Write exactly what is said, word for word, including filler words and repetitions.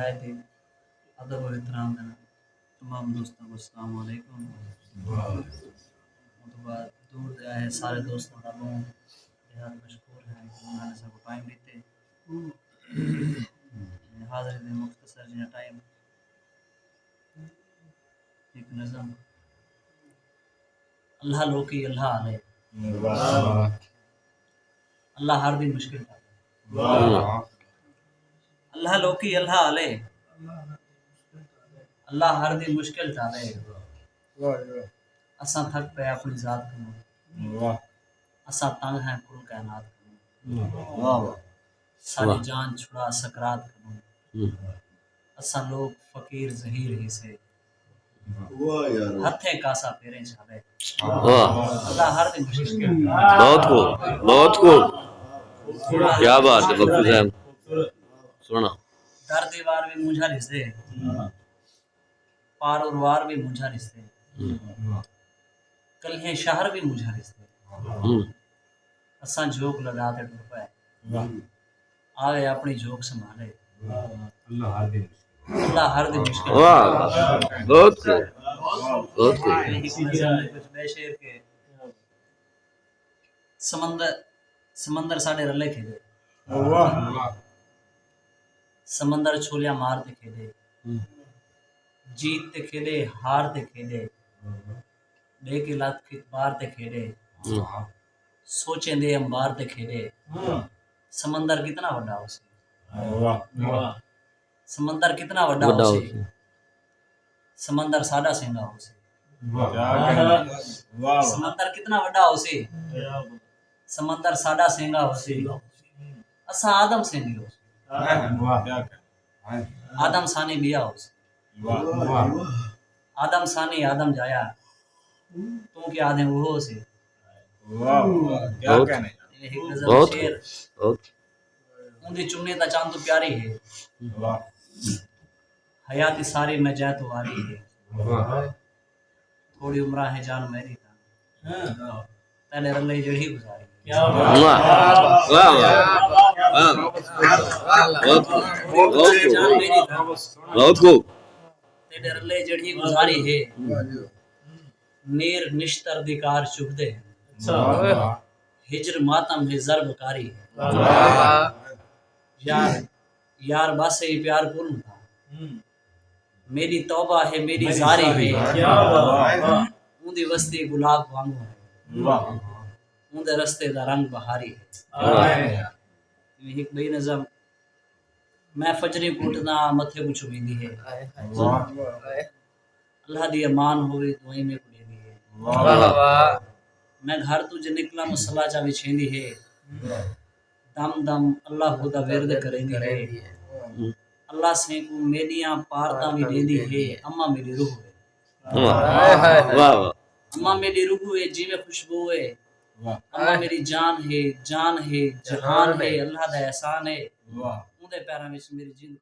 نہایت ہی ادب و احترام دے نال تمام دوستاں کوں السلام علیکم۔ اوں توں بعد دور دے آئے سارے دوستاں دا ٻہوں بے حد مشکور ہیں کہ انہاں نے ساکوں ٹائم ݙتے۔ حاضری دے مختصر جیہاں ٹائم ہک نظم۔ اللہ لوکی اللہ آلے، اللہ ہر دی مشکل ٹالے۔ اللہ لوکی اللہ آلے، اللہ ہر دی مشکل ٹالے۔ اساں تھک پئے اپݨی ذات کنوں، اساں تنگ ہیں کل کائنات کنوں۔ ساݙی جان چھڑا سکرات کنوں۔ اساں لوک فقیر زہیر ہیسے، ہتھیں کاسا پیریں چھالے۔ اللہ ہر دی مشکل۔ بہت خوب، بہت خوب۔ کیا بات ہے بخشو صاحب، سوہݨا۔ در دیوار وی مونجھا ݙسدے، پار اروار وی مونجھا ݙسدے، کلیہیں شہر وی مونجھا ݙسدے۔ اساں جھوک لڳا تے ٹر پئے، آوے اپݨی جھوک سنبھالے۔ اللہ ہر دی مشکل۔ واہ، بہت خوب، بہت خوب۔ ہک نظم دے کجھ ٻئے شعر کہ سمندر، سمندر ساݙے رلے کھیݙے، سمندر چھولیاں مار تے کھیݙے، جیت تے کھیݙے، ہار تے کھیݙے، ݙے کے لت کھت بار تے کھیݙے، سوچیں دے امبار تے کھیݙے۔ سمندر کتنا وݙا ہوسی، سمندر کتنا وݙا ہوسی، سمندر ساݙا سینگا ہوسی۔ سمندر کتنا وݙا ہوسی، سمندر ساݙا سینگا ہوسی، اساں آدم سینگے ہوسی۔ آدم ثانی ٻیا ہوسی۔ آدم ثانی آدم ڄایا، توں کیا آدھیں اوہو ہوسی۔ ہک نظم شعر۔ اوندی چنی تاں چاند توں پیاری ہے، حیاتی ساری میں جئیں توں واری ہے۔ تھوڑی عمراں ہے جان میݙی تاں، تیݙے رلے جیڑھی گزاری۔ واہ، واہ، واہ۔ بہت، بہت، بہت خوب۔ تیݙے رلے جیڑھی گزاری ہے، نیر نشتر دی کار چکدے ہن، ہجر ماتم ہے ضرب کاری ہے۔ یار، یار بس اے پیار کولوں تاں، میݙی توبہ ہے، میݙی زاری ہے۔ اوندی وستی گلاب وانگوں ہے، اوندے رستے دا رنگ بہاری ہے۔ ایویں ہک ٻئی نظم، میں فجریں کوں اٹھداں متھے کوں چمیندی ہے، اللہ دی امان ہووے دعائیں میکوں ݙیندی ہے۔ میں گھر توں جے نکلاں مصلا چا وچھیندی ہے، دم دم اللہ ہو دا ورد کریندی ہے۔ اللہ سئیں کوں میݙیاں پارتاں وی ݙیندی ہے، اماں میݙی روح ہے۔ واہ، واہ۔ اماں میݙی روح ہے، جیویں خوشبو ہے۔ اماں میݙی جان ہے، جان ہے، جہان ہے، اللہ دا احسان ہے۔ اوندے پیراں وچ میݙی جند